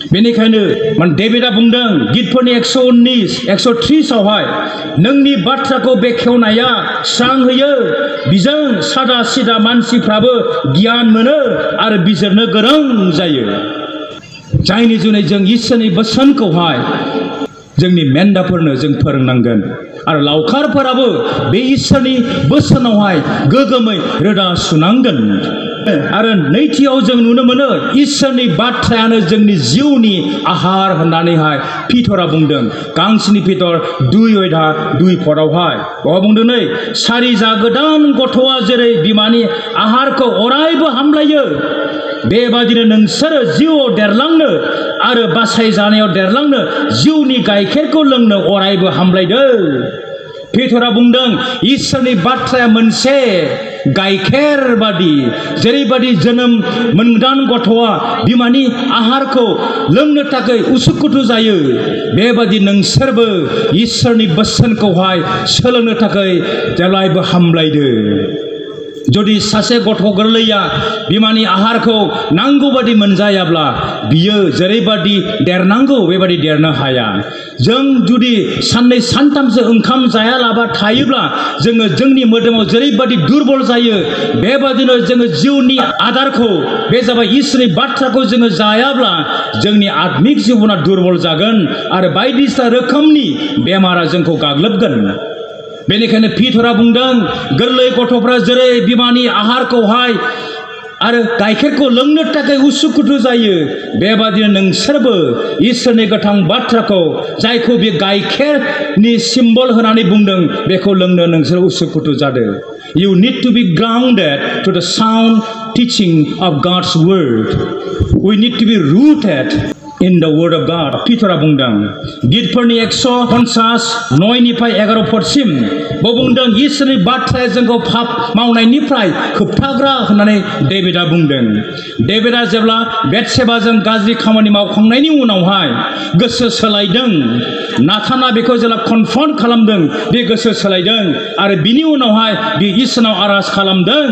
बेनिखायनो डेभिडआ बुंदों गितफोरनि 119 130 आवहाय नोंनि बाथ्राखौ बेखेवनाया स्रां होयो बिजों सादा सिदा मानसिफ्राबो गियान मोनो आरो बिजिरनो गोरों जायो जायनि जुनै जों इसोरनि बोसोनखौहाय जोंनि मेन्दाफोरनो जों फोरोंनांगोन आरो लावखारफोराबो बे इसोरनि बोसोनावहाय गोगोमै रोदा सुनांगोन आरो नैथियाव जों नुनो मोनो इसोरनि बाथ्रायानो जोंनि जिउनि आहार होननानैहाय पितरा बुंदों गांसेनि पितर 2:2 पदआवहाय बुंदों नै सारि जा गोदान गथ'आ जेरै बिमानि आहारखौ अरायबो हामलायो बेबादिनो नोंसोरो जिउआव देरलांनो आरो बासायजानायाव देरलांनो जिउनि गाइखेरखौ लोंनो अरायबो हामलायदो पितरा बुंदों इसोरनि बाथ्राया मोनसे गाइखेर बादि जेरैबादि जोनोम मोनगोदान गथ'आ बिमानि आहारखौ लोंनो थाखाय उसुखुथु जायो बेबादि नोंसोरबो इसोरनि बोसोनखौहाय सोलोंनो थाखाय जेब्लायबो हामलायदो जुदि सासे गथ' गोरलैया बिमानि आहारखौ नांगौ बादि मोनजायाब्ला बियो जेरैबादि देरनांगौ बेबादि देरनो हाया जों जुदि साननै सानथामसो ओंखाम जायालाबा थायोब्ला जोङो जोंनि मोदोमाव जेरैबादि दुरबल जायो बेबादिनो जोङो जिउनि आदारखौ बे जाबाय इसोरनि बाथ्राखौ जोङो जायाब्ला जोंनि आत्मिक जिबना दुरबल जागोन आरो बायदिसिना रोखोमनि बेमारा जोंखौ गाग्लोबगोन बेनिखायनो पितरा बुंदों गोरलै गथ'फ्रा जेरै बिमानि आहारखौहाय आरो गाइखेरखौ लोंनो थाखाय उसुखुथु जायो बेबादिनो नोंसोरबो इसोरनि गोथां बाथ्राखौ जायखौ बे गाइखेरनि सिम्बल होनानै बुंदों बेखौ लोंनो नोंसोर उसुखुथु जादों You need to be grounded to the sound teaching of God's word. We need to be rooted in the word of God. पितरा बुंदों गितफोरनि 150:9-11 पदसिम बुंदों इसोरनि बाथ्राया जोंखौ पाप मावनायनिफ्राय होबथाग्रा होननानै डेभिडआ बुंदों डेभिडआ जेब्ला बेतसेबाजों गाज्रि खामानि मावखांनायनि उनावहाय गोसो सोलायदों नाथाना बेखौ जेब्ला कनफ्रन्ट खालामदों बे गोसो सोलायदों आरो बिनि उनावहाय बे इसोरनाव आरज खालामदों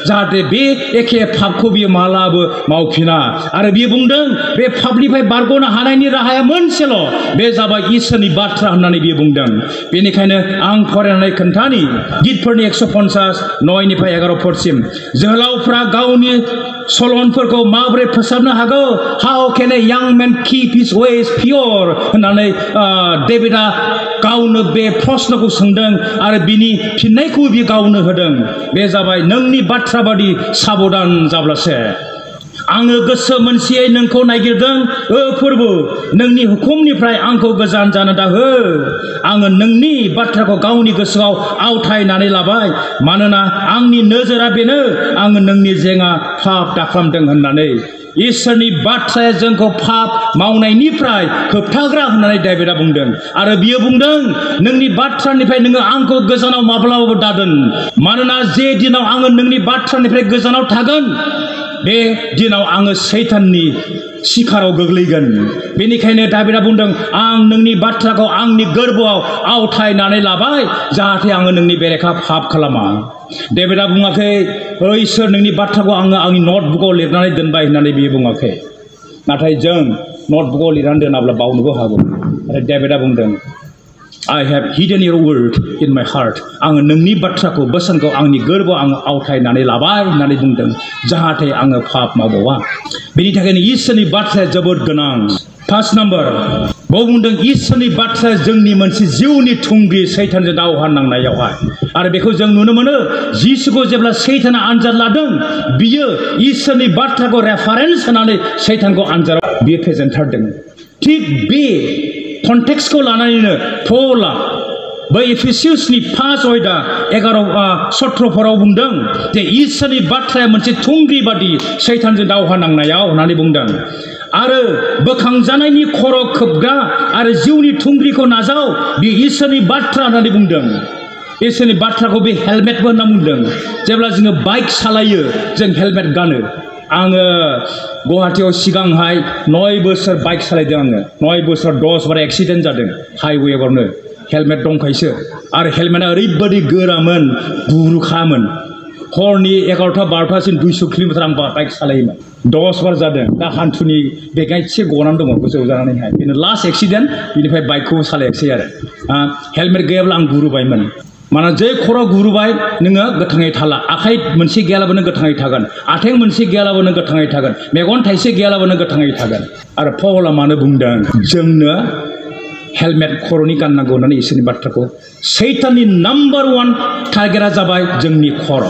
जाहाथे बे एखे पापखौ बियो मालाबो मावफिना आरो बियो बुंदों बे पापनिफ्राय बारग'नो हानायनि राहाया मोनसेल' बे जाबाय इसोरनि बाथ्रा होननानै बियो बुंदों बेनिखायनो आं फरायनानै खोन्थानि गितफोरनि 150:9-11 पदसिम जोहोलावफ्रा गावनि सलनफोरखौ माबोरै फोसाबनो हागौ How can a young man keep his ways pure होननानै डेभिडआ गावनो बे प्रश्नखौ सोंदों आरो बिनि फिननायखौ बियो गावनो होदों बे जाबाय नोंनि बाथ्रा बादि साबधान जाब्लासो आङो गोसो मोनसेयै नोंखौ नागिरदों फोरबो नोंनि हुकुमनिफ्राय आंखौ गोजान जानो दाहो आङो नोंनि बाथ्राखौ गावनि गोसोआव आवथायनानै लाबाय मानोना आंनि नोजोरा बेनो आङो नोंनि जेङा पाप दाखालामदों होननानै इसोरनि बाथ्राया जोंखौ पाप मावनायनिफ्राय होबथाग्रा होननानै डेभिडआ बुंदों आरो बियो बुंदों नोंनि बाथ्रानिफ्राय नोङो आंखौ गोजानाव माब्लाबाबो दादोन मानोना जे दिनाव आङो नोंनि बाथ्रानिफ्राय गोजानाव थागोन बे दिनाव आङो सैताननि शिखाराव गोग्लैगोन बेनिखायनो डेभिडआ बुंदों आं नोंनि बाथ्राखौ आंनि गोरबोआव आवथायनानै लाबाय जाहाथे आङो नोंनि बेरेखा पाप खालामा डेभिडआ बुङाखै इसोर नोंनि बाथ्राखौ आङो आंनि नटबुकआव लिरनानै दोनबाय होननानै बियो बुङाखै नाथाय जों नटबुकआव लिरनानै दोनाब्ला बावनोबो हागौ आरो डेभिडआ बुंदों I have hidden your word in my heart. आङो नोंनि बाथ्राखौ बोसोनखौ आंनि गोरबोआव आङो आवथायनानै लाबाय होननानै बुंदों जाहाथे आङो पाप मावबावा बेनि थाखायनो इसोरनि बाथ्राया जोबोद गोनां फार्स्ट नाम्बार बुंदों इसोरनि बाथ्राया जोंनि मोनसे जिउनि थुंग्रि सैतानजों दावहा नांनायावहाय आरो बेखौ जों नुनो मोनो जिसुखौ जेब्ला सैताना आनजाद लादों बियो इसोरनि बाथ्राखौ रेफारेन्स होनानै सैतानखौ आनजादाव बियो फेजेनथारदों थिग बे कन्टेक्सखौ लानानैनो पौला बै एफिसियासनि 5:11-17 बुंदों जे इसोरनि बाथ्राया मोनसे थुंग्रि बादि सैतानजों दावहा नांनायाव होननानै बुंदों आरो बोखांजानायनि खर' खोबग्रा आरो जिउनि थुंग्रिखौ नाजाव बे इसोरनि बाथ्रा होननानै बुंदों इसोरनि बाथ्राखौ बे हेलमेटबो होनना बुंदों जेब्ला जोङो बाइक सालायो जों हेलमेट गानो आङो गुवाहाटीयाव सिगांहाय 9 बोसोर बाइक सालायदों आङो 9 बोसोर 10 बार एक्सिडेन्ट जादों हाइवेआवनो हेलमेट दंखायसो आरो हेलमेटआ ओरैबादि गोरामोन बुरुखामोन हरनि 11टा 12टासिम 200 किल'मिटार आं बाइक सालायोमोन 10 बार जादों दा हान्थुनि बेगा एसे गनानै दङ गोजौ जानानैहाय बेनो लास्ट एक्सिडेन्ट बिनिफ्राय बाइकखौ सालायाखिसै आरो हेलमेट गैयाब्ला आं गुरुबायमोन माना जै खर' गुरुबाय नोङो गोथाङै थाला आखाइ मोनसे गैयालाबो नों गोथाङै थागोन आथिं मोनसे गैयालाबो नों गोथाङै थागोन मेगन थाइसे गैयालाबो नों गोथाङै थागोन आरो पाउला मानो बुंदों जोंनो हेलमेट खर'नि गाननांगौ होननानै इसोरनि बाथ्राखौ सैताननि नाम्बार 1 टारगेटआ जाबाय जोंनि खर'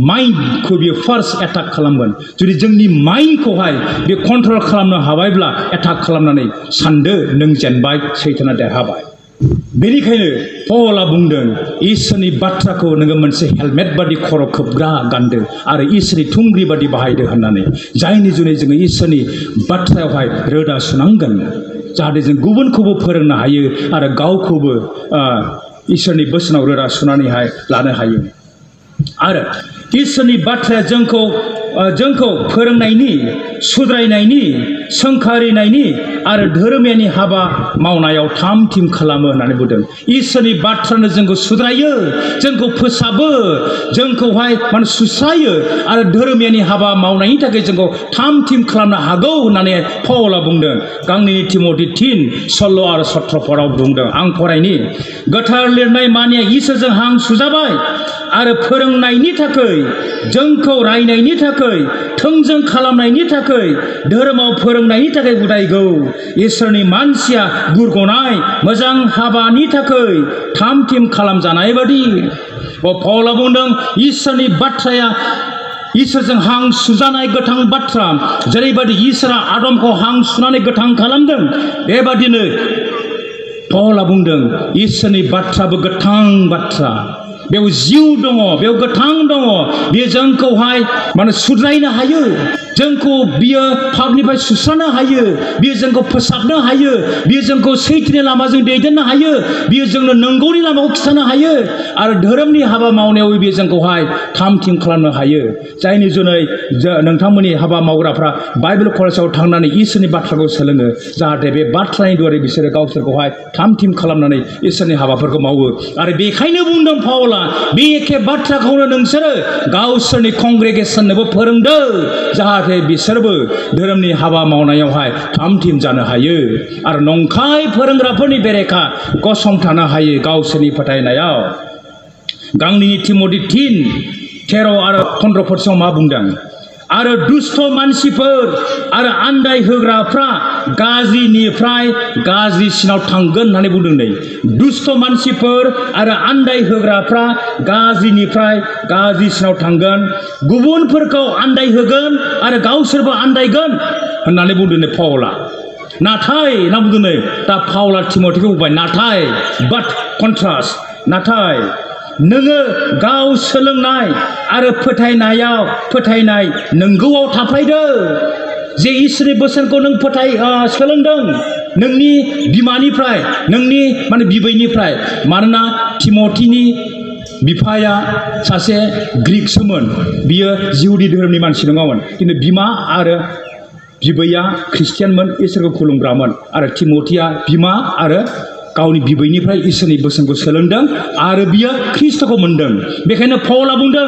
माइन्डखौ बियो फार्स्ट एटाक खालामगोन जुदि जोंनि माइन्डखौहाय बे कन्ट्रल खालामनो हाबायब्ला एटाक खालामनानै सानदो नों जेनबाय सैताना देरहाबाय बेनिखायनो पाउला बुंदों इसोरनि बाथ्राखौ नोङो मोनसे हेलमेट बादि खर' खोबग्रा गानदो आरो इसोरनि थुंग्रि बादि बाहायदो होननानै जायनि जुनै जोङो इसोरनि बाथ्रायावहाय रोदा सुनांगोन जाहाथे जों गुबुनखौबो फोरोंनो हायो आरो गावखौबो इसोरनि बोसोनाव रोदा सुनानैहाय लानो हायो आरो इसोरनि बाथ्राया जोंखौ फोरोंनायनि सुद्रायनायनि सोंखारिनायनि आरो धोरोमानि हाबा मावनायाव थाम थिम खालामो होननानै बुंदों इसोरनि बाथ्रानो जोंखौ सुद्रायो जोंखौ फोसाबो जोंखौहाय माने सुस्रायो आरो धोरोमानि हाबा मावनायनि थाखाय जोंखौ थाम थिम खालामनो हागौ होननानै पाउला बुंदों गांनै तिमथि 3:16 आरो 17 पदाव बुंदों आं फरायनि गोथार लिरनाय मानिया इसोरजों हां सुजाबाय आरो फोरोंनायनि थाखाय जोंखौ रायनायनि थाखाय थोंजों खालामनायनि थाखाय धोरोमाव फोरोंनायनि थाखाय उदायगौ इसोरनि मानसिया गुरगनाय मोजां हाबानि थाखाय थाम थिम खालामजानाय बादि पाउला बुंदों इसोरनि बाथ्राया इसोरजों हां सुजानाय गोथां बाथ्रा जेरैबादि इसोरा आदमखौ हां सुनानै गोथां खालामदों बेबादिनो पाउला बुंदों इसोरनि बाथ्राबो गोथां बाथ्रा बेयाव जिउ दङ बेयाव गोथां दङ बेयो जोंखौहाय माने सुद्रायनो हायो जोंखौ बियो पापनिफ्राय सुस्रानो हायो बियो जोंखौ फोसाबनो हायो बियो जोंखौ सैथोनि लामाजों दैदेननो हायो बियो जोंनो नंगौनि लामाखौ खिन्थानो हायो आरो धोरोमनि हाबा मावनायाव बियो जोंखौहाय थाम थिम खालामनो हायो जायनि जुनै नोंथांमोननि हाबा मावग्राफ्रा बाइबेल कलेजाव थांनानै इसोरनि बाथ्राखौ सोलोङो जाहाथे बे बाथ्रानि द्वारै बिसोरो गावसोरखौहाय थाम थिम खालामनानै इसोरनि हाबाफोरखौ मावो आरो बेखायनो बुंदों पाउला बे एखे बाथ्राखौनो नोंसोरो गावसोरनि कंग्रेगेसननोबो फोरोंदो जाहाथे बिसोरबो धोरोमनि हाबा मावनायावहाय थाम थिम जानो हायो आरो नंखाय फोरोंग्राफोरनि बेरेखा गसंथानो हायो गावसोरनि फोथायनायाव गांनै तिमथि 3:13 आरो 15 पदआव मा बुंदों आरो दुष्ट मानसिफोर आरो आन्दाय होग्राफ्रा गाज्रिनिफ्राय गाज्रिसिनाव थांगोन होननानै बुंदों नै दुष्ट मानसिफोर आरो आन्दाय होग्राफ्रा गाज्रिनिफ्राय गाज्रिसिनाव थांगोन गुबुनफोरखौ आन्दाय होगोन आरो गावसोरबो आन्दायगोन होननानै बुंदों नै पाउला नाथाय ना बुंदों नै दा पाउला तिमथिखौ बुंबाय नाथाय बाट कन्ट्रास्ट नाथाय नोङो गाव सोलोंनाय आरो फोथायनाय नंगौआव थाफायदो जे इसोरनि बोसोनखौ नों सोलोंदों नोंनि बिमानिफ्राय नोंनि माने बिबैनिफ्राय मानोना तिमथिनि बिफाया सासे ग्रीकसोमोन बियो जिहुदी धोरोमनि मानसि नङामोन खिन्थु बिमा आरो बिबैया ख्रिस्टियानमोन इसोरखौ खुलुमग्रामोन आरो तिमथिया बिमा आरो गावनि बिबैनिफ्राय इसोरनि बोसोनखौ सोलोंदों आरो बियो ख्रिस्टखौ मोनदों बेखायनो पाउला बुंदों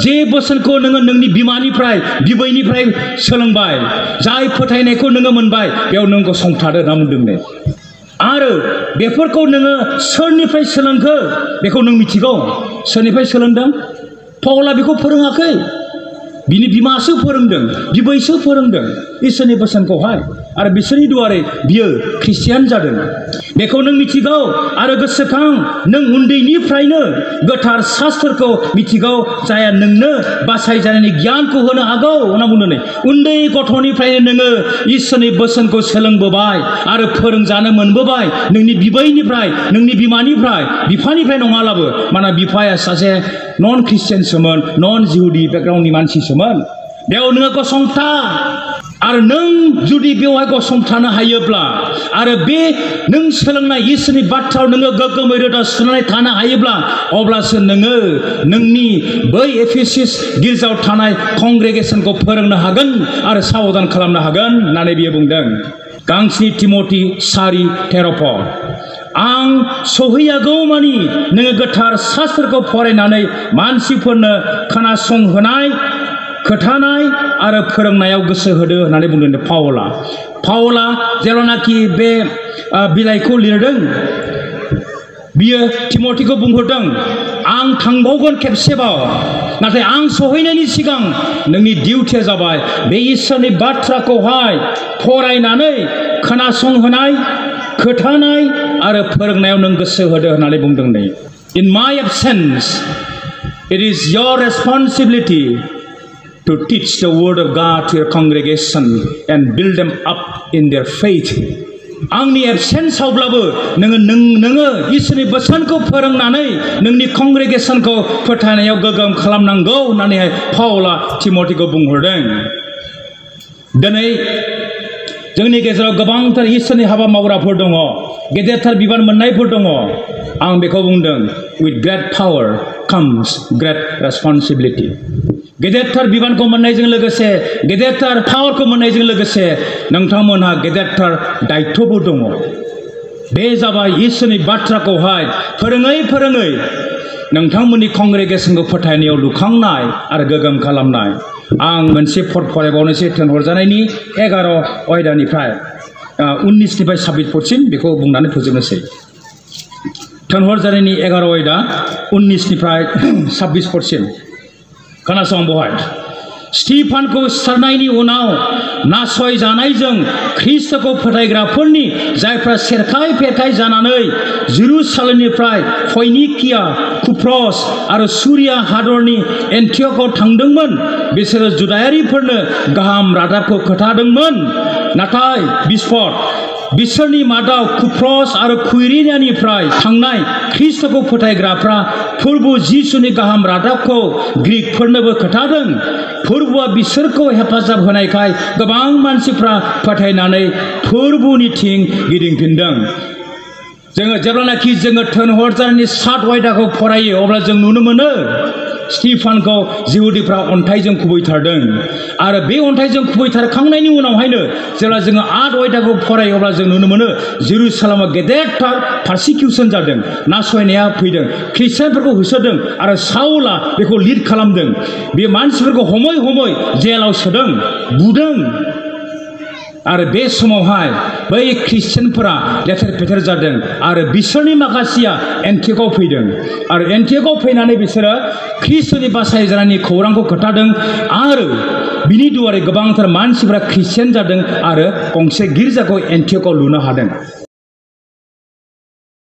जे बोसोनखौ नोङो नोंनि बिमानिफ्राय बिबैनिफ्राय सोलोंबाय जाय फोथायनायखौ नोङो मोनबाय बेयाव नों गसंथादो होनना बुंदों आरो बेफोरखौ नोङो सोरनिफ्राय सोलोंखो बेखौ नों मिथिगौ सोरनिफ्राय सोलोंदों पाउला बेखौ फोरोङाखै बिनि बिमासो फोरोंदों बिबैसो फोरोंदों इसोरनि बोसोनखौहाय आरो बिसोरनि दुआरै बियो ख्रिस्टियान जादों बेखौ नों मिथिगौ आरो गोसोखां नों उन्दैनिफ्रायनो गोथार शास्त्रखौ मिथिगौ जाया नोंनो बासायजानायनि गियानखौ होनो हागौ होनना बुंदों उन्दै गथ'निफ्रायनो नोङो इसोरनि बोसोनखौ सोलोंबोबाय आरो फोरोंजानो मोनबोबाय नोंनि बिबैनिफ्राय नोंनि बिमानिफ्राय बिफानिफ्राय नङाब्लाबो मानोना बिफाया सासे नन ख्रिस्टियानसोमोन नन जिहुदी बेकग्राउन्डनि मानसिसोमोन बेयाव नोङो गसंथा आरो नों जुदि बेवहाय गसंथानो हायोब्ला आरो बे नों सोलोंनाय इसोरनि बाथ्रायाव नोङो गोग्गोमै रोदा सुनानै थानो हायोब्ला अब्लासो नोङो नोंनि बै एफिसिस गिर्जायाव थानाय कंग्रेगेसनखौ फोरोंनो हागोन आरो साबधान खालामनो हागोन होननानै बियो बुंदों गांस्नि तिमथि 4:13 पद आं सहैयागौमानि नोङो गोथार शास्त्रखौ फरायनानै मानसिफोरनो खोनासंहोनाय खोथानाय आरो फोरोंनायाव गोसो होदो होननानै बुंदों पावला जेब्लानाखि बे बिलाइखौ लिरदों बियो तिमथिखौ बुंहरदों आं थांबावगोन खेबसेबाव नाथाय आं सहैनायनि सिगां नोंनि डिउटिया जाबाय बे इसोरनि बाथ्राखौहाय फरायनानै खोनासंहोनाय खोथानाय आरो फोरोंनायाव नों गोसो होदो होननानै बुंदों नै in my absence it is your responsibility to teach the word of God to your congregation and build them up in their faith. आंनि एबसेन्सआवब्लाबो नोङो इसोरनि बोसोनखौ फोरोंनानै नोंनि कंग्रेगेशनखौ फोथायनायाव गोगोम खालामनांगौ होननानैहाय पावला तिमथिखौ बुंहरदों। दिनै जोंनि गेजेराव गोबांथार इसोरनि हाबा मावग्राफोर दङ गेदेरथार बिबान मोननायफोर दङ आं बेखौ बुंदों with great power comes great responsibility गेदेरथार बिबानखौ मोननायजों लोगोसे गेदेरथार पावारखौ मोननायजों लोगोसे नोंथांमोनहा गेदेरथार दायित्वबो दङ बे जाबाय इसोरनि बाथ्राखौहाय फोरोङै नोंथांमोननि कंग्रेगेशनखौ फोथायनायाव लुखांनाय आरो गोगोम खालामनाय आं मोनसे फरायबावनोसै थिनहरजानायनि 11 आयदानिफ्राय 19निफ्राय 26 पदसिम बेखौ बुंनानै फोजोबनोसै थिनहरजानायनि 11 आयदा 19निफ्राय 26 पदसिम खोनासं बहाय स्टिफानखौ सिथारनायनि उनाव नासय जानायजों ख्रिस्टखौ फोथायग्राफोरनि जायफ्रा सेरखाय जानानै जेरुसालेमनिफ्राय फयनिकिया कुप्रस आरो सुरिया हादरनि एन्टियकआव थांदोंमोन बिसोरो जुदायारिफोरनो गाहाम रादाबखौ खोन्थादोंमोन नाथाय बिसोरनि मादाव कुप्रस आरो कुइरेनियानिफ्राय थांनाय ख्रिस्टखौ फोथायग्राफ्रा फोरबु जिसुनि गाहाम रादाबखौ ग्रीकफोरनोबो खोन्थादों फोरबुआ बिसोरखौ हेफाजाब होनायखाय गोबां मानसिफ्रा फोथायनानै फोरबुनिथिं गिदिंफिनदों जोङो जेब्लानाखि जोङो थिनहरजानायनि 7 आयदाखौ फरायो अब्ला जों नुनो मोनो स्टिफानखौ जिहुदिफ्रा अन्थाइजों खुबैथारदों आरो बे अन्थाइजों खुबैथारखांनायनि उनावहायनो जेब्ला जोङो 8 आयदाखौ फरायो अब्ला जों नुनो मोनो जेरुसालेमाव गेदेरथार पारसिकिउसन जादों नासयनाया फैदों ख्रिस्टियानफोरखौ होसोदों आरो साउला बेखौ लिड खालामदों बे मानसिफोरखौ हमै जेलाव सोदों बुदों आरो बे समावहाय बै ख्रिस्टियानफोरा लेथेर फेथेर जादों आरो बिसोरनि माखासेया एन्टियकआव फैदों आरो एन्टियकआव फैनानै बिसोरो ख्रिस्टनि बासायजानायनि खौरांखौ खोन्थादों आरो बिनि दुआरै गोबांथार मानसिफोरा ख्रिस्टियान जादों आरो गंसे गिर्जाखौ एन्टियकआव लुनो हादों